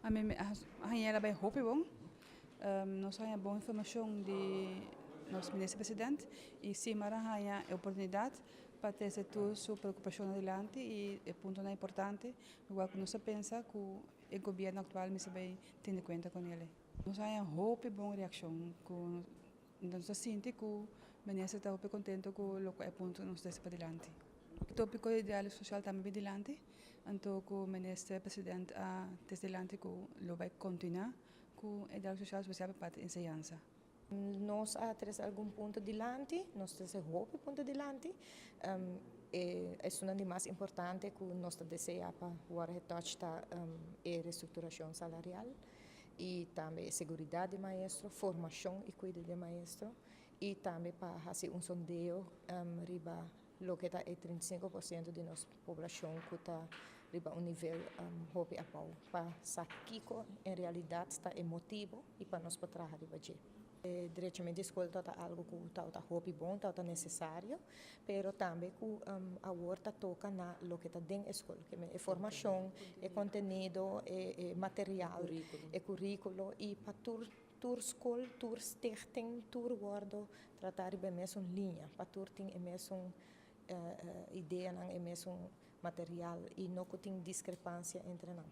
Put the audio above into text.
Ami a haña bai hopi bon. Nos a haña bon informashon di nos minister president i SIMAR a haña e oportunidat pa trese tur su preokupashon adilanti i e puntonan importante igual ku nos a pensa ku e gobièrnu aktual mester bai tene kuenta ku nele. Nos a haña hopi bon reakshon ku nos ta sinti ku minister ta hopi kontentu ku loke e punto nos trese padilanti. E tópiko di diálogo sosial tambe bin dilanti, anto ku minister president a trese dilanti ku lo bai kontinuá ku e diálogo sosial spesial pa parti enseñansa. Nos a trese algun punto dilanti, nos trese hopi punto dilanti. E esunnan di mas importante ku nos ta deseá pa wòrdu getouch ta e restrukturashon salarial i tambe e seguridat di maestro, formashon i kuido di maestro i tambe pa hasi un sondeo riba loke ta e 35% di nos poblashon ku ta riba un nivel hopi abou pa sa kiko en realidat ta e motibu i pa nos por traha riba dje. E drechamentu di skol ta algu ku ta hopi bon, ta nesesario, pero tambe ku awor ta toka na loke ta den e skol, e formashon, e kontenido, e material, e kuríkulo i pa tur skol, tur stichting, tur wòrdu tratá riba e mesun liña, pa tur tin e mesun ideanan, e mesun material i no ku tin diskrepansia entre nan.